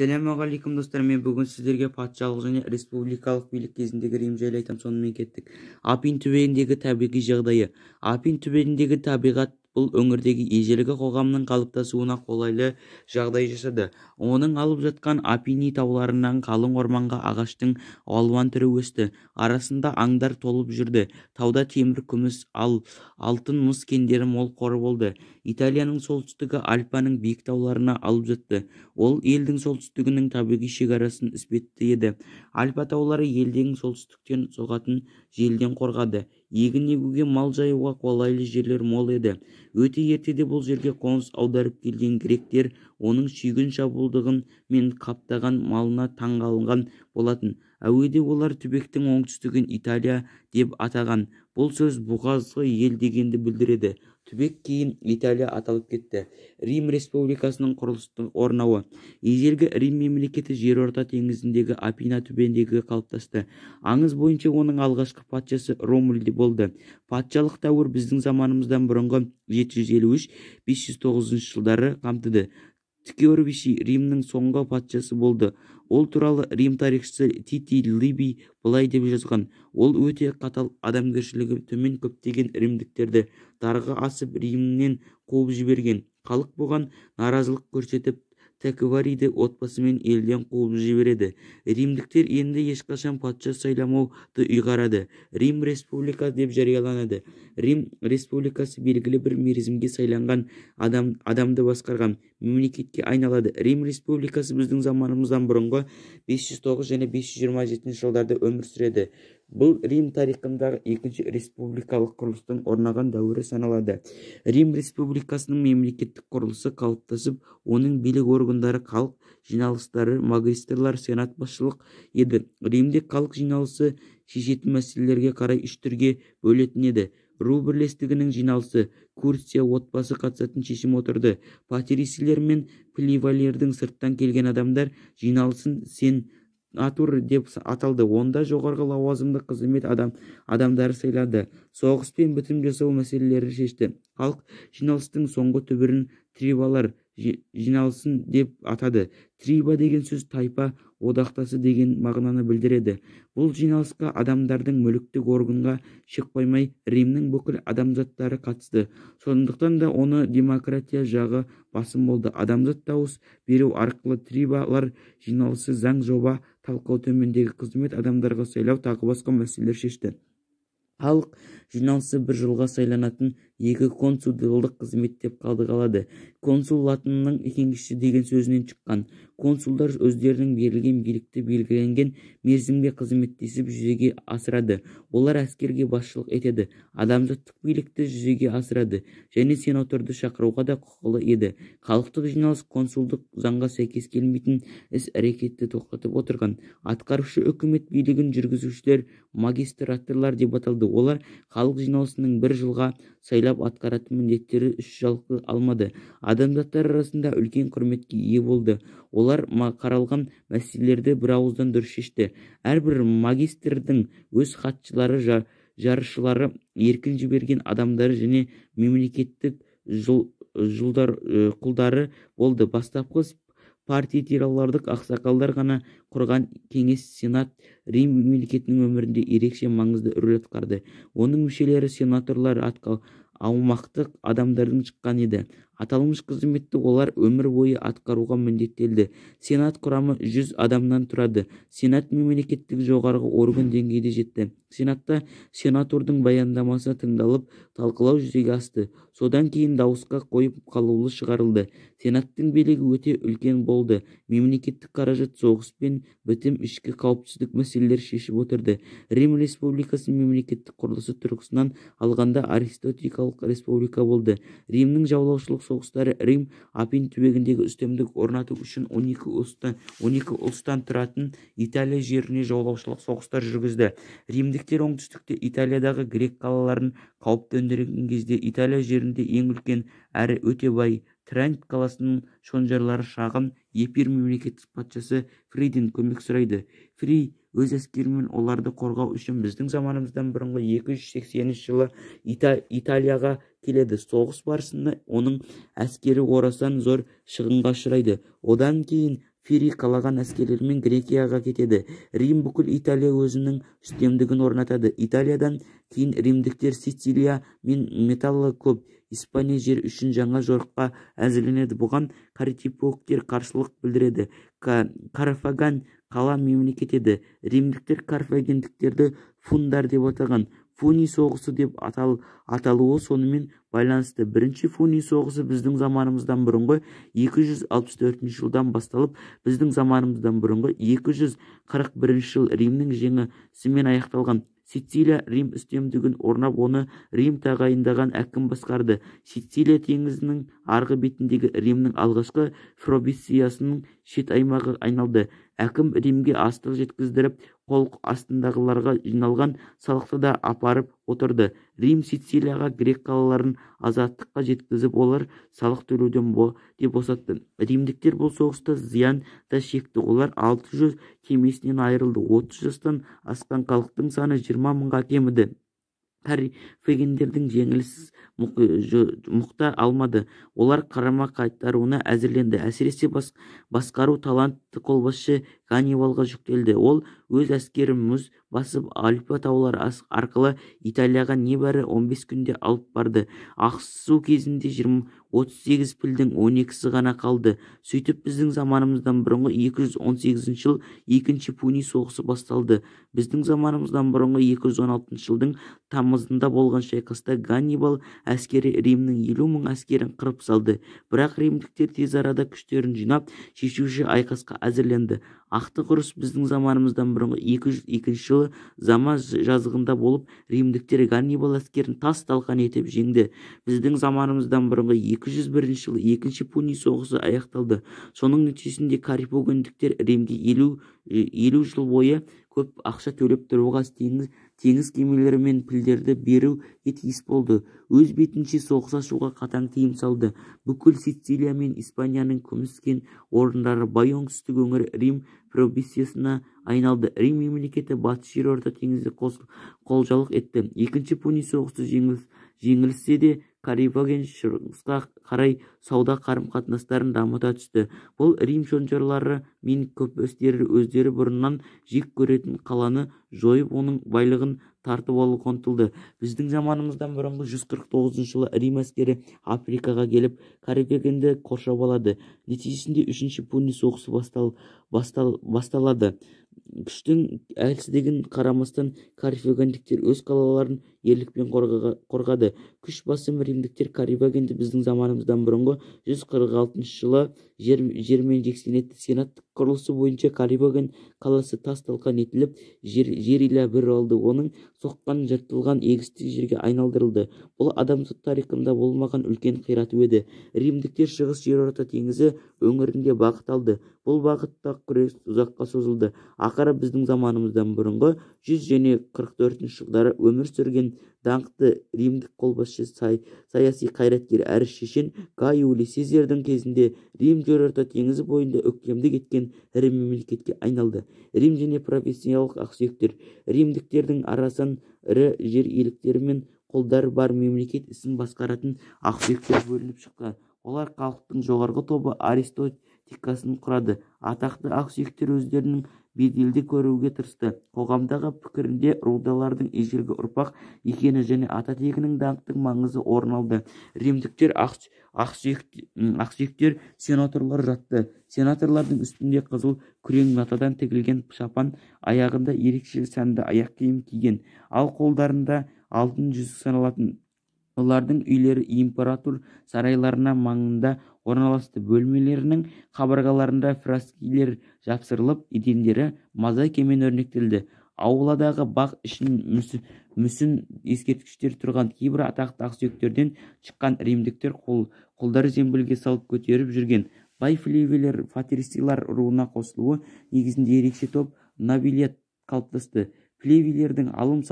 Ассалаумағалейкум, достар! Мен бүгін сіздерге патшалық және республикалық билік кезіндегі Рим жайлы айтамын. Сонымен, кеттік. Апин түбегіндегі табиғи жағдайы. Апин түбегіндегі табиғат бұл өңірдегі ежелгі қоғамның қалыптасуына қолайлы жағдай жасады. Оның алып жатқан Апини тауларынан қалың орманға ағаштың алуан түрі өсті, арасында аңдар толып жүрді. Тауда темір, күміс, ал алтын, мыс кендері мол қоры болды. Италияның солтүстігі Альпаның биік тауларына алып жатты. Ол елдің солтүстігінің табиғи шекарасын іспетті еді. Альпа таулары елден солтүстіктен соғатын желден қорғады. Егін егуге, мал жаюға қолайлы жерлер мол еді. Өте ертеде бұл жерге қоныс аударып келген гректер оның шүйгін шабуылдығы мен қаптаған малына таңғалған болатын. Әуеде олар түбектің оңтүстігін Италия деп атаған. Бұл сөз бұғазы ел дегенді білдіреді. Түбек кейін Италия аталып кетті. Рим республикасының құрылыстық орнауы. Ежелгі Рим мемлекеті Жерорта теңізіндегі Апина түбегінде қалыптасты. Аңыз бойынша, оның алғашқы патшасы Ромул болды. Патшалық дәуір біздің заманымыздан бұрынғы 753-509 жылдары қамтыды. Т. Римнің соңғы патшасы болды. Ол туралы Рим тарихшысы Титий Ливий былай деп жазған: «Ол өте қатал, адамгершілігі төмен, көптеген римдіктерді дарға асып, Римнен қуып жіберген. Халық бұған наразылық көрсетіп, Т. Варийді отбасымен елден қуып жібереді. Римдіктер енді ешқашан патша сайламауды ұйғарады. Рим республика деп жарияланады. Рим республикасы белгілі бір мерзімге сайланған адамды басқарған мемлекетке айналады. Рим республикасы біздің заманымыздан бұрынғы 509 және 527 жылдарда өмір сүреді. Бұл Рим тарихындағы екінші республикалық құрылыстың орнаған дәуірі саналады. Рим республикасының мемлекеттік құрылысы қалыптасып, оның билік органдары халық жиналыстары, магистрлар, сенат басшылық еді. Римде халық жиналысы шешетін мәселелерге қарай үш түрге бөлетін еді: ру бірлестігінің жиналысы, курция, отбасы қатысатын шешім отырды, патрицилер мен плебейлердің, сырттан келген адамдар жиналысын сенатур деп аталды. Онда жоғарғы лауазымды қызмет адамдары сайланды, соғыс пен бітім жасау мәселелері шешті. Халық жиналыстың соңғы түбірін трибалар жиналысын деп атады. Триба деген сөз тайпа одақтасы деген мағынаны білдіреді. Бұл жиналысқа адамдардың мүліктік органға шек қоймай, Римнің бүкіл адамзаттары қатысты. Сондықтан да оны демократия жағы басым болды. Адамзат дауыс беру арқылы трибалар жиналысы заң жоба талқылау, төмендегі қызмет адамдарға сайлау, тағы басқа мәселелер шешті. Халық жиналысы бір жылға сайланатын екі консул жылдық қызмет деп қалады. Консул латынның кеңесші деген сөзінен шыққан. Консулдар өздерінің берілген билікті белгіленген мерзімге қызметтесіп жүзеге асырады. Олар әскерге басшылық етеді, адамзаттық билікті жүзеге асырады және сенаторды шақыруға да құқылы еді. Халықтық жиналыс консулдық заңға сәйкес келмейтін іс-әрекетті тоқтатып отырған. Атқарушы үкімет билігін жүргізушілер магистраторлар деп аталды. Олар халық жиналысының бір жылға сайлап атқаратын міндеттері үш жалқы алмады. Адамзаттар арасында үлкен құрметке ие болды. Олар қаралған мәселелерді бір ауыздан дұрыс шешті. Әрбір магистрдің өз хатшылары, жаршылары, еркін жіберген адамдары және мемлекеттік құлдары болды. Бастапқы партитиралардың ақсақалдар ғана құрған кеңес сенат Рим мемлекетінің өмірінде ерекше маңызды рөл атқарды. Оның мүшелері сенаторлар аумақтық адамдардан шыққан еді. Аталмыш қызметті олар өмір бойы атқаруға міндеттелді. Сенат құрамы 100 адамнан тұрады. Сенат мемлекеттік жоғарғы орган деңгейде жетті. Сенатта сенатордың баяндамасы тыңдалып, талқылау жүзеге асты. Содан кейін дауысқа қойып, қаулы шығарылды. Сенаттың билігі өте үлкен болды. Мемлекеттік қаражат, соғыс пен бітім, ішкі қауіпсіздік мәселелер шешіп отырды. Рим республикасы мемлекеттік құрылысы тұрғысынан алғанда аристотикалық республика болды. Римнің жаулаушылық соғыстары. Рим Апин түбегіндегі үстемдік орнату үшін 12 ұлыстан тұратын Италия жеріне жаулаушылық соғыстар жүргізді. Римдіктер оңтүстікте Италиядағы грек қалаларын қауіп төндірген кезде, Италия жерінде ең үлкен әрі өте бай Трент қаласының шонжарлары шағын Эпир мемлекеттік патшасы Фриден көмек сұрайды. Фри өз әскерімен оларды қорғау үшін біздің заманымыздан бұрынғы 280 жылы Италияға келеді. Соғыс барысында оның әскері орасан зор шығынға ұшырайды. Одан кейін Фири қалаған әскерлермен Грекияға кетеді. Рим бүкіл Италия өзінің үстемдігін орнатады. Италиядан кейін римдіктер Сицилия мен металлы көп Испания жер үшін жаңа жорыққа әзірленеді. Бұған карфагендіктер қарсылық білдіреді. Карфаген қала мемлекет еді. Римдіктер карфагендіктерді фундар деп атаған. Фуни соғысы деп аталуы сонымен байланысты. Бірінші Фуни соғысы біздің заманымыздан бұрынғы 264 жылдан басталып, біздің заманымыздан бұрынғы 241 жыл Римнің жеңісімен аяқталған. Сицилия Рим үстемдігін орнап, оны Рим тағайындаған әкім басқарды. Сицилия теңізінің арғы бетіндегі Римнің алғашқы провинциясының шет аймағы айналды. Әкім Римге астық жеткіздіріп, қол астындағыларға жиналған салықты да апарып отырды. Рим Сицилияға грек қалаларын азаттыққа жеткізіп, олар салық төлеуден де босатты. Римдіктер бұл соғыста зиян да шекті. Олар 600 кемесінен айырылды. 30 жастан асқан халықтың саны 20 мыңға кеміді. Карфагендердің жеңіліс мұқта алмады. Олар қарама қайтаруына әзірленді. Әсіресе басқару талантты қолбасшы Ганнибалға жүктелді. Ол өз әскерін мұз басып Альпы таулары арқылы Италияға небәрі 15 күнде алып барды. Ақсу кезінде 38 пілдің 12-сі ғана қалды. Сөйтіп біздің заманымыздан бұрынғы 218 жыл екінші Пуни соғысы басталды. Біздің заманымыздан бұрынғы 216 жылдың тамызында болған шайқаста Ганнибал әскері Римнің 50 мың әскерін қырып салды. Бірақ римдіктер тез арада күштерін жинап, шешуші айқасқа әзірленді. Ақтық ұрыс біздің заманымыздан бұрынғы 202 жылы Зама жазығында болып, римдіктер Ганнибал әскерін тас талқан етіп жеңді. Біздің заманымыздан бұрынғы 201 жылы екінші Пуни соғысы аяқталды. Соның нәтижесінде карфагендіктер Римге 50 жыл бойы көп ақша төлеп тұруға теңіз кемелері мен пілдерді беруге тиіс болды. Өз бетінше соғыс ашуға қатаң тыйым салды. Бүкіл Сицилия мен Испанияның күміс кен орындары бай оңтүстік өңірі Рим провинциясына айналды. Рим мемлекеті Батыс Жерорта теңізді қолжалық етті. Екінші Пуни соғысы жеңілсе де, Карфаген шығысқа қарай сауда қарым-қатынастарын дамыта түсті. Бұл Рим шонжарлары мен көпестері өздері бұрыннан жек көретін қаланы жойып, оның байлығын тартып алуға ұмтылды. Біздің заманымыздан бұрынғы 149 жылы Рим әскері Африкаға келіп, Карфагенді қоршап алады. Нәтижесінде үшінші Пуни соғысы басталады. Күштің әлсіздігін қарамастан карфагендіктер өз қалаларын ерлікпен қорғады. Күш басым римдіктер Карфагенді біздің заманымыздан бұрынғы 146 жылы жермен жексен етті. Сенаттық құрылысы бойынша Карфаген қаласы тас талқан етіліп, жер ила бір алды. Оның соққан жыртылған егістік жерге айналдырылды. Бұл адамзат тарихында болмаған үлкен қирату еді. Римдіктер Шығыс Жерорта теңізі өңірінде бағыт алды. Бұл бағытта күрес ұзаққа созылды. Ақыры біздің заманымыздан бұрынғы 144 жылдары өмір сүрген даңқты римдік қолбасшы, саяси қайраткер әрі шешен Гай Юлий Цезарьдің кезінде Рим Жерорта теңізі бойында өктемдік еткен ірі мемлекетке айналды. Рим және провинциялық ақсүйектер. Римдіктердің арасынан ірі жер иеліктері мен қолдары бар мемлекет ісін басқаратын ақсүйектер бөлініп шықты. Олар халықтың жоғарғы тобы аристократикасын құрады. Атақты ақсүйектер өздерінің беделді көруге тырысты. Қоғамдағы пікірінде рудалардың ежелгі ұрпақ екені және ата тегінің даңқтың маңызы орын алды. Римдіктер ақсүйектер сенаторлар жатты. Сенаторлардың үстінде қызыл күрең матадан тігілген шапан, аяғында ерекше сәнді аяқ киім киген, ал қолдарында алтын жүзік саналатын. Олардың үйлері император сарайларына маңында орналасты. Бөлмелерінің қабырғаларында фрескилер жапсырылып, едендері мозаикамен өрнектелді. Ауладағы бақ ішін мүсін ескерткіштер тұрған. Кейбір атақты ақсүйектерден шыққан римдіктер қолдары зембілге салып көтеріп жүрген. Бай флевийлер патрицийлар руына қосылуы негізінде ерекше топ нобилият қалыптасты. Плебейлердің алым